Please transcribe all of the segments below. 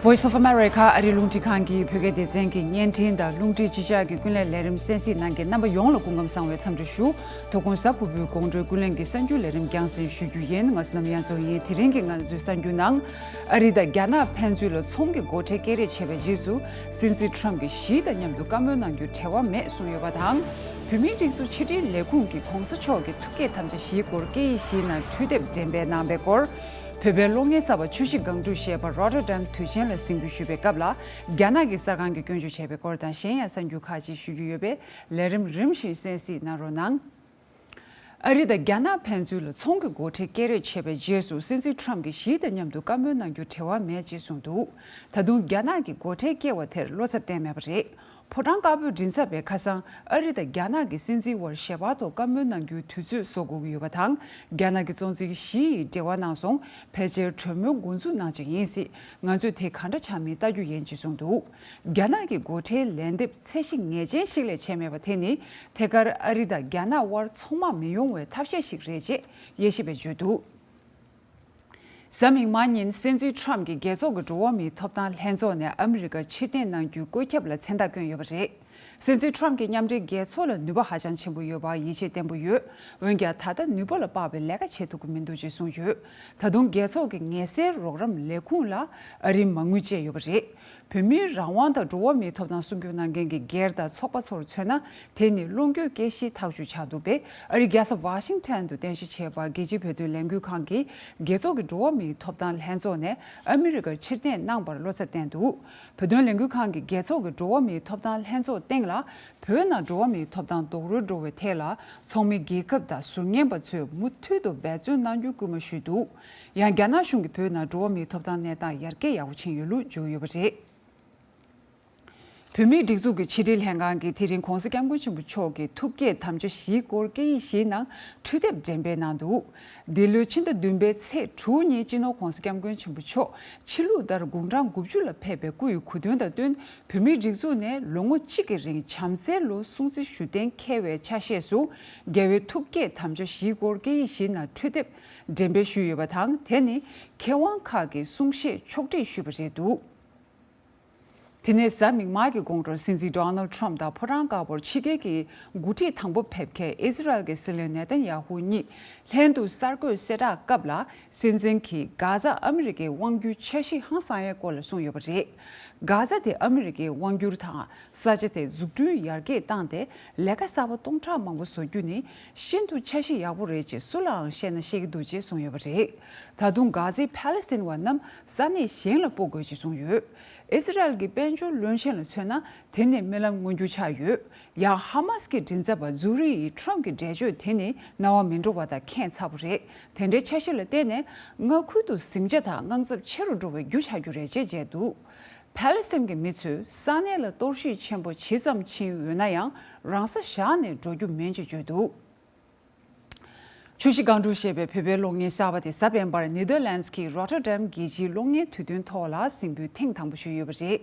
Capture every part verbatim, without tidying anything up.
Voice of America ཨ་རིའི་རླུང་འཕྲིན་ཁང་གི་བོད་སྐད་སྡེ་ཚན་གྱི་བརྙན་འཕྲིན་དང་རླུང་འཕྲིན་སྤྱི་ཁྱབ་ཀྱི་ཀུན་གླེང་ལས་རིམ་གསན་གཟིགས་གནང་མཁན་རྣམ་པ་ཡོངས་ལ་སྐུ་ཁམས་བཟང་བའི་འཚམས་འདྲི་ཞུ། དོ་དགོང་གཟའ་ཕུར་བུའི་དགོང་དྲོའི་ཀུན་གླེང་གི་གསར་འགྱུར་ལས་རིམ་རྒྱང་སྲིང་ཞུ་རྒྱུ་ཡིན། ང་ཚོ་ནམ་ཡང་ཚོ་ཡིན། དེ་རིང་གི་ང་ཚོའི་གསར་འགྱུར་ནང་། ཨ་རི་དང་རྒྱ་ནག་ཕན་ཚུན་ལ་ཚོང་གི་སྒོ་ཁྲལ་སྐྱེལ་རེས་བྱས་པའི་རྗེས་སུ། སྲིད་འཛིན་ཁྲམ་གྱིས་ཞི་དང་མཉམ་དུ་བཀའ་མོལ་གནང་རྒྱུར་བྲེལ་བ་མེད་གསུངས་ཡོད་པ་དང་། བོད་མིའི་སྒྲིག་འཛུགས་ཕྱི་དྲིལ་ལས་ཁུངས་ཀྱིས་གོང་ས་མཆོག་གི་ཐུགས་བསྐྱེད་དམ་བཅའ་བཞིའི་སྐོར་སྐད་ཡིག་བཞིའི་ནང་འཕྲུལ་དེབ་འགྲེམས་སྤེལ་གནང་པའི་སྐོར། བོད་པའི་གློག་བརྙན་གསར་པ་ཆུ་བཞི་སྒང་དྲུག་ཞེས་པ་རོ་ཊར་ཌམ་དུས་ཆེན་ལ་གཟིགས་འབུལ་ཞུས་པའི་སྐབས་ལ། རྒྱ་ནག་གི་གསར་ཁང་གིས་སྐྱོན་བརྗོད་བྱས་པའི་སྐོར་དང་། གཞན་ཡང་གསར་འགྱུར་ཁག་ཅིག་ཞུ་རྒྱུ་ཡོད་པས། ལས་རིམ་རིམ་བཞིན་གསན་གཟིགས་གནང་རོགས་གནང་། ཨ་རི་དང་རྒྱ་ནག་ཕན་ཚུན་ལ་ཚོང་གི་སྒོ་ཁྲལ་སྐྱེལ་རེས་བྱས་པའི་རྗེས་སུ། སྲིད་འཛིན་ཁྲམ་གྱིས་ཞི་དང་མཉམ་དུ་བཀའ་མོལ་གནང་རྒྱུར་བྲེལ་བ་མེད་ཅེས་གསུངས་འདུག། ད་དུང་རྒྱ་ནག་གིས་སྒོ་ཁྲལ་སྐྱེལ་བ་དེར་བློ་འཚབ་བསྟན་མེད་པ་རེད། ཕོ་བྲང་དཀར་པོའི་མགྲིན་ཚབ་པས་ཁ་སང་ཨ་རི་དང་རྒྱ་ནག་གི་སྲིད་འཛིན་དབར་ཞལ་པར་ཐོག་བཀའ་མོལ་གནང་རྒྱུའི་དུས་ཚོད་བཟོ་དགོས་ཀྱི་ཡོད་པ་དང་། རྒྱ་ནག་གི་གཙོ་འཛིན་ཞི་ཡིས་འབྲེལ་བ་གནང་སོང་། ཕལ་ཆེར་གྲོས་མོལ་འགོ་འཛུགས་གནང་ཆོག་ཡིན་སྲིད། ང་ཚོས་དེ་ག་འདྲ་ཆགས་མིན་ལྟ་རྒྱུ་ཡིན་ཅེས་གསུངས་འདུག། རྒྱ་ནག་གི་སྒོ་ཁྲལ་ལན་འདེབས་ཚད་གཞི་ངེས་ཅན་ཞིག་ལས་བྱས་མེད་པ་དེ་ནི། ཐད་ཀར་ཨ་རི་དང་རྒྱ་ནག་དབར་ཚོང་དམག་མི་ཡོང་བའི་ཐབས་ཤེས་ཤིག་རེད་ཅེས་དབྱེ་ཞིབ་པས་བརྗོད་འདུག། གཟའ་མིག་དམར་ཉིན་སྲིད་འཛིན་ཁྲམ་གྱིས་རྒྱལ་ཚོགས་ཀྱི་འགྲོ་བ་མིའི་ཐོབ་ཐང་ལྷན་ཚོགས་ནས་ཨ་མི་རི་ཀར་ཕྱིར་འཐེན་གནང་རྒྱུའི་བཀོད་ཁྱབ་ལ་མཚན་རྟགས་བསྐྱོན་ཡོད་པ་རེད། སྲིད་འཛིན་ཁྲམ་གྱིས་མཉམ་འབྲེལ་རྒྱལ་ཚོགས་ལ་ནུས་པ་ཧ་ཅང་ཆེན་པོ་ཡོད་པར་ཡིད་ཆེས་བརྟན་པོ་ཡོད། འོན་ཀྱང་། ད་ལྟ་ནུས་པ་ལ་དཔག་པའི་ལས་ཀ་བྱེད་ཐུབ་ཀྱི་མི་འདུག་ཅེས་གསུངས་ཡོད། ད་དུང་རྒྱལ་ཚོགས་ཀྱི་ངལ་སེལ་རོགས་རམ་ལས་ཁུངས་ལ་ཨ་རིས་མ་དངུལ་སྤྲད་ཡོད་པ་རེད། བོད་མིའི་རང་དབང་དང་འགྲོ་བ་མིའི་ཐོབ་ཐང་སྲུང་སྐྱོབ་གནང་མཁན་གྱི་སྒེར་དང་ཚོགས་པ་ཚོར་མཚོན་ན། དེ་ནི་བློ་འགྱོད་སྐྱེ་གཞིའི་ཐག་གཅོད་ཆགས་འདུག་པས། ཨ་རིའི་རྒྱལ་ས་ཝ་ཤིང་ཊོན་དུ་རྟེན་གཞི་བྱས་པ་རྒྱལ་སྤྱིའི་བོད་དོན་ལས་འགུལ་ཁང་གིས་རྒྱལ་ཚོགས་ཀྱི་འགྲོ་བ་མིའི་ཐོབ་ཐང་ལྷན་ཚོགས་ནས་ཨ་མི་རི་ཀར་ཕྱིར་འཐེན་གནང་བར་བློ་འཚབ་བསྟན་འདུག། བོད་དོན་ལས་འགུལ་ཁང་གིས་རྒྱལ་ཚོགས་ཀྱི་འགྲོ་བ་མིའི་ཐོབ་ཐང་ལྷན་ཚོགས་སྟེང་ལ། བོད་ནང་འགྲོ་བ་མིའི་ཐོབ་ཐང་རྡོག་རོལ་འགྲོ་བའི་ཐད་ལ། ཚོགས་མི་རྒྱལ་ཁབ་དང་ཟུར་ཉན་པ་ཚོས་མུ་མཐུད་དུ་འབད་བརྩོན་གནང་རྒྱུའི་སྐུལ་མ་ཞུས་འདུག། ཡང་། རྒྱ་ནག་གཞུང་གིས་བོད་ནང་འགྲོ་བ་མིའི་ཐོབ་ཐང་གནས་སྟངས་ཡར་རྒྱས་ཡག་པོ་ཕྱིན་ཡོད་ལུགས་བརྗོད་ཡོད་པ་རེད། བོད་མིའི་སྒྲིག་འཛུགས་ཀྱི་ཕྱི་དྲིལ་ལྷན་ཁང་གིས་དེ་རིང་༧གོང་ས་༧སྐྱབས་མགོན་ཆེན་པོ་མཆོག་གི་ཐུགས་བསྐྱེད་དམ་བཅའ་བཞིའི་སྐོར་སྐད་ཡིག་བཞིའི་ནང་འཕྲུལ་དེབ་འགྲེམས་སྤེལ་གནང་འདུག། འདི་ལོའི་ཕྱི་ཟླ་བདུན་པའི་ཚེས་དྲུག་ཉིན་སྤྱི་ནོར་༧གོང་ས་༧སྐྱབས་མགོན་ཆེན་པོ་མཆོག་ཕྱི་ལུགས་ལྟར་དགུང་གྲངས་དགུ་བཅུ་ལ་ཕེབས་པའི་སྐུ་ཡི་གོ་སྟོན་དང་བསྟུན། བོད་མིའི་སྒྲིག་འཛུགས་ནས་ལོ་ངོ་གཅིག་གི་རིང་བྱམས་བརྩེའི་ལོ་སྲུང་བརྩི་ཞུ་གཏན་འཁེལ་བའི་ཆ་ཤས་སུ། རྒྱལ་བའི་ཐུགས་བསྐྱེད་དམ་བཅའ་བཞིའི་སྐོར་སྐད་ཡིག་བཞིའི་ནང་འཕྲུལ་དེབ་འགྲེམས་སྤེལ་ཞུས་ཡོད་པ་དང་། དེ་ནི་མཁས་དབང་ཁག་གིས་གསུང་བཤད་ཕྱོགས་སྒྲིག་ཞུས་པ་རེད་འདུག། དེ་ནས་གཟའ་མིག་དམར་གྱི་དགོང་དྲོར་སྲིད་འཛིན་ཌོ་ནལ་ཊམ་དང་ཕོ་བྲང་དཀར་པོར་ཕྱི་རྒྱལ་གྱི་འགོ་ཁྲིད་དང་པོ་ཕེབས་མཁན་ཨི་ཟི་རལ་གྱི་སྲིད་བློན་ནེ་ཐན་ཡ་ཧུ་གཉིས་ལྷན་དུ་གསར་འགོད་གསལ་བསྒྲགས་སྐབས་ལ། སྲིད་འཛིན་གྱིས་གྷ་ཛ་ཨ་མི་རི་ཀའི་དབང་སྒྱུར་འཆར་གཞི་ཧང་སང་ཡའི་སྐོར་ལ་གསུངས་ཡོད་པ་རེད། གྷ་ཛ་དེ་ཨ་མི་རི་ཀའི་དབང་སྒྱུར་དང་ས་ཆ་དེ་འཛུགས་སྐྲུན་ཡར་རྒྱས་བཏང་སྟེ། ལས་ཀ་གསར་པ་སྟོང་ཕྲག་མང་པོ་བཟོ་རྒྱུ་ནི་ཤིན་ཏུ་འཆར་གཞི་ཡག་པོ་རེད་ཅེས་སུ་ལའང་བཤད་ན་ཤེས་ཀྱི་འདུག་ཅེས་གསུངས་ཡོད་པ་རེད། ད་དུང་གྷ་ཛའི་ཕ་ལེ་སི་ཐན་བ་རྣམས་ས་གནས་གཞན་ལ་སྤོ་དགོས་ཅེས་གསུངས་ཡོད། ཨི་ཟི་རལ་གྱི་དཔལ་འབྱོར་བློན་ཆེན་ལ་མཚོན་ན། དེ་ནི་རྨི་ལམ་མངོན་འགྱུར་ཆགས་ཡོད། ཡང་། ཧ་མ་སི་ཀྱི་མགྲིན་ཚབ་པ་ཛུ་རི་ཡིས་ཁྲོམ་གྱི་འགྲེལ་བརྗོད་དེ་ནི་རྣ་བ་མི་འགྲོ་བ་དང་ཁྱད་མཚར་པོ་རེད། དེ་འདྲའི་འཆར་གཞི་ལ་བརྟེན་ནས། མངའ་ཁུལ་དུ་ཟིང་ཆ་དང་དངངས་འཚབ་ཆེ་རུ་འགྲོ་བའི་རྒྱུ་ཆགས་རྒྱུ་རེད་ཅེས་བརྗོད་འདུག། ཕ་ལེ་སི་ཐན་གྱི་མི་ཚོས་ས་གནས་ལ་གཏོར་བཤིག་ཆེན་པོ་ཇི་ཙམ་ཕྱིན་ཡོད་ན་ཡང་། རང་ས་བཞག་ནས་འགྲོ་རྒྱུ་མིན་ཅེས་བརྗོད་འདུག། ཆུ་བཞི་སྒང་དྲུག་ཞེས་པའི་བོད་པའི་གློག་བརྙན་གསར་པ་དེ་གཟའ་སྤེན་པར་ནེ་དར་ལན་སི་ཀྱི་རོ་ཊར་ཌམ་རྒྱལ་སྤྱིའི་གློག་བརྙན་དུས་སྟོན་ཐོག་ལ་གཟིགས་འབུལ་ཐེངས་དང་པོ་ཞུས་ཡོད་པ་རེད།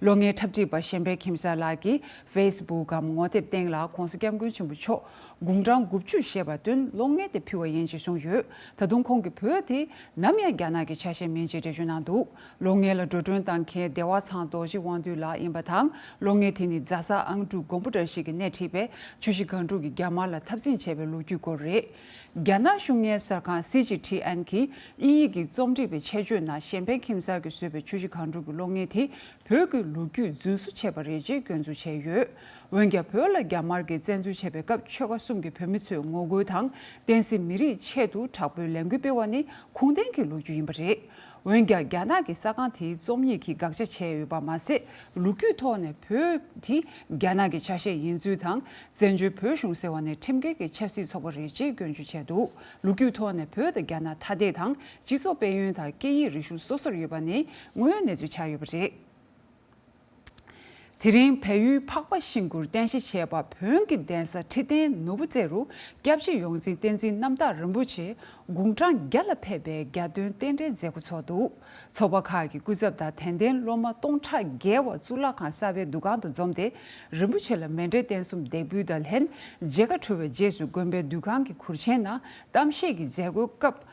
གློག་བརྙན་འཁྲབ་ཁྲིད་པ་གཞན་ཕན་ཁྱིམ་གསར་ལགས་ཀྱིས་ཕེ་སི་བུག་གམ་ངོ་དེབ་སྟེང་ལ་༧གོང་ས་༧སྐྱབས་མགོན་ཆེན་པོ་མཆོག་དགུང་གྲངས་དགུ་བཅུ་བཞེས་པར་བསྟུན་གློག་བརྙན་དེ་ཕུལ་བ་ཡིན་ཅེས་གསུངས་ཡོད། ད་དུང་ཁོང་གིས་བོད་དེ་ནམ་ཡང་རྒྱ་ནག་གི་ཆ་ཤས་མིན་ཅེས་འགྲེལ་བརྗོད་གནང་འདུག། གློག་བརྙན་ལ་འགྲོ་གྲོན་བཏང་མཁན་བདེ་བ་ཚང་རྡོ་རྗེ་དབང་འདུས་ལགས་ཡིན་པ་དང་། གློག་བརྙན་དེ་ནི་རྫ་ས་ཨང་དྲུག་དགོན་པ་བཀྲ་ཤིས་ཀྱིས་སྣེ་ཁྲིད་པའི་ཆུ་བཞི་སྒང་དྲུག་གིས་རྒྱ་དམར་ལ་འཐབ་འཛིང་བྱས་པའི་ལོ་རྒྱུས་སྐོར་རེད། རྒྱ་ནག་གཞུང་གཉེར་གསར་ཁང་སི་ཇི་ཐི་ཨེན་གྱིས་དབྱིན་ཡིག་གི་རྩོམ་སྒྲིག་པའི་ཆེད་བརྗོད་ནང་གཞན་ཕན་ཁྱིམ་གསར་གྱིས་བཟོས་པའི་ཆུ་བཞི་སྒང་དྲུག་གི་གློག་བརྙན་དེ་བོད་ཀྱི་ལོ་རྒྱུས་རྫུན་བཟོ་བྱས་པ་རེད་ཅེས་སྐྱོན་འཛུགས་བྱས་ཡོད། འོན་ཀྱང་། བོད་ལ་རྒྱ་དམར་གྱིས་བཙན་འཛུལ་བྱས་པའི་སྐབས་ཆོལ་ཁ་གསུམ་གྱི་བོད་མི་ཚོས་ངོ་རྒོལ་དང་བསྟན་སྲིད་མི་རིགས་ཆེད་དུ་དྲག་པོའི་ལས་འགུལ་སྤེལ་བ་ནི་ཁུངས་ལྡན་གྱི་ལོ་རྒྱུས་ཡིན་པ་རེད། འོན་ཀྱང་། རྒྱ་ནག་གི་གསར་ཁང་དེའི་རྩོམ་ཡིག་གིས་དགག་བྱ་བྱས་ཡོད་པ་མ་ཟད། ལོ་རྒྱུས་ཐོག་ནས་བོད་དེ་རྒྱ་ནག་གི་ཆ་ཤས་ཡིན་ཚུལ་དང་། བཙན་བྱོལ་བོད་གཞུང་ཟེར་བ་ནི་ཁྲིམས་འགལ་གྱི་ཆབ་སྲིད་ཚོགས་པ་རེད་ཅེས་སྐྱོན་བརྗོད་བྱས་འདུག། ལོ་རྒྱུས་ཐོག་ནས་བོད་དང་རྒྱ་ནག་ཐ་དད་དང་། སྤྱི་ཚོགས་དཔལ་ཡོན་དང་སྐད་ཡིག་རིག་གཞུང་སོ་སོར་ཡོད་པ་ནི་དངོས་ཡོད་གནས་ཚུལ་ཆགས་ཡོད་པ་རེད། དེ་རིང་བལ་ཡུལ་འཕགས་པ་ཤིང་ཀུར་རྟེན་གཞི་བྱས་པ་བོན་གྱི་གདན་ས་ཁྲི་བརྟན་ནོར་བུ་རྩེ་རུ་སྐྱབས་རྗེ་ཡོངས་འཛིན་བསྟན་འཛིན་རྣམ་དག་རིན་པོ་ཆེ་དགུང་གྲངས་བརྒྱ་ལ་ཕེབས་པའི་རྒྱ་སྟོན་རྟེན་འབྲེལ་མཛད་སྒོ་ཚོགས་འདུག། ཚོགས་པ་ཁག་གི་སྐུ་ཚབ་དང་དད་ལྡན་སློབ་མ་སྟོང་ཕྲག་བརྒལ་བ་གཙུག་ལག་ཁང་གསར་པའི་འདུ་ཁང་དུ་འཛོམས་ཏེ། རིན་པོ་ཆེ་ལ་མཎྜལ་རྟེན་གསུམ་འདེགས་འབུལ་དང་ལྷན་མཇལ་ཁ་གྲོལ་བའི་རྗེས་སུ། དགོན་པའི་འདུ་ཁང་གི་གུར་ཆེན་ནང་གཏམ་བཤད་ཀྱི་མཛད་སྒོའི་སྐབས།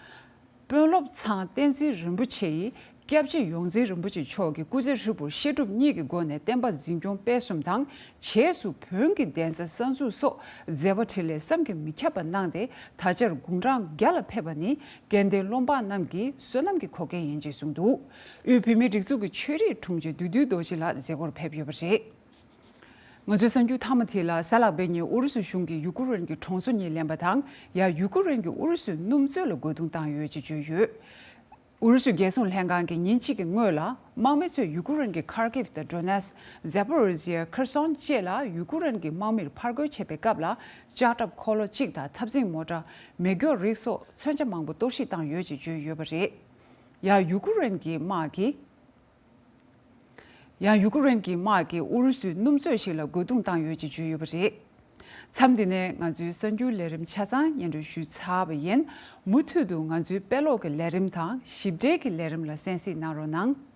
དཔོན་སློབ་ཚང་བསྟན་འཛིན་རིན་པོ་ཆེ་ཡིས་ སྐྱབས་རྗེ་ཡོངས་འཛིན་རིན་པོ་ཆེ་མཆོག་གིས་སྐུ་ཚེ་ཧྲིལ་པོར་བཤད་སྒྲུབ་གཉིས་ཀྱི་སྒོ་ནས་བསྟན་པ་འཛིན་སྐྱོང་སྤེལ་གསུམ་དང་། བྱས་སུ་བོན་གྱི་གདན་ས་གསར་འཛུགས་སོགས་མཛད་པ་འཕྲིན་ལས་བསམ་གྱིས་མི་ཁྱབ་པ་གནང་སྟེ། ད་ཆར་དགུང་གྲངས་བརྒྱ་ལ་ཕེབས་པ་ནི་དགེ་ལྡན་སློབ་འབངས་རྣམས་ཀྱི་བསོད་ནམས་ཀྱི་གོ་སྐལ་ཡིན་ཅེས་གསུངས་འདུག། དབུས་བོད་མིའི་སྒྲིག་འཛུགས་ཀྱི་ཆོས་རིག་དྲུང་ཆེ་བདུད་འདུལ་རྡོ་རྗེ་ལགས་མཛད་སྒོར་ཕེབས་ཡོད་པ་རེད། ང་ཚོའི་གསར་འགྱུར་མཐའ་མ་དེ་ལ། གཟའ་ལྷག་པའི་ཉིན་ཨུ་རུ་སུ་གཞུང་གིས་ཡུ་ཀུ་རེན་གྱི་གྲོང་ཚོ་གཉིས་ལེན་པ་དང་། ཡང་ཡུ་ཀུ་རེན་གྱིས་ཨུ་རུ་སུའི་སྣུམ་མཛོད་ལ་རྒོལ་རྡུང་བཏང་ཡོད་ཅེས་བརྗོད་ཡོད། ཨུ་རུ་སུའི་རྒྱལ་སྲུང་ལྷན་ཁང་གིས་ཉིན་གཅིག་གི་སྔོན་ལ། དམག་མི་ཚོས་ཡུ་ཀུ་རེན་གྱི་ཁར་ཀིབ་དང་། ཌོ་ནེ་སི། ཛེ་པོ་རི་ཟི་ཡ། ཁེར་སོན་བཅས་ལ་ཡུ་ཀུ་རེན་གྱི་དམག་མིར་ཕར་རྒོལ་བྱེད་པའི་སྐབས་ལ། ལྕགས་ཁྲབ་འཁོར་ལོ་གཅིག་དང་། འཐབ་འཛིང་མོ་ཊ། མེ་སྒྱོགས་རིགས་སོགས་མཚོན་ཆ་མང་པོ་གཏོར་བཤིག་བཏང་ཡོད་ཅེས་བརྗོད་ཡོད་པ་རེད། ཡང་ཡུ་ཀུ་རེན་གྱི་དམག་གིས། ཡང་ཡུ་ཀུ་རེན་གྱི་དམག་གིས་ཨུ་རུ་སུའི་སྣུམ་མཛོད་ཞིག་ལ་རྒོལ་རྡུང་བཏང་ཡོད་ཅེས་བརྗོད་ཡོད་པ་རེད། མཚམས་འདི་ནས་ང་ཚོའི་གསར་འགྱུར་ལས་རིམ་ཆ་ཚང་སྙན་སྒྲོན་ཞུས་ཚར་བ་ཡིན། མུ་མཐུད་དུ་ང་ཚོའི་དཔེ་ཀློག་གི་ལས་རིམ་དང་ཞིབ་ཕྲའི་གི་ལས་རིམ་ལ་གསན་གཟིགས་གནང་རོགས་གནང་།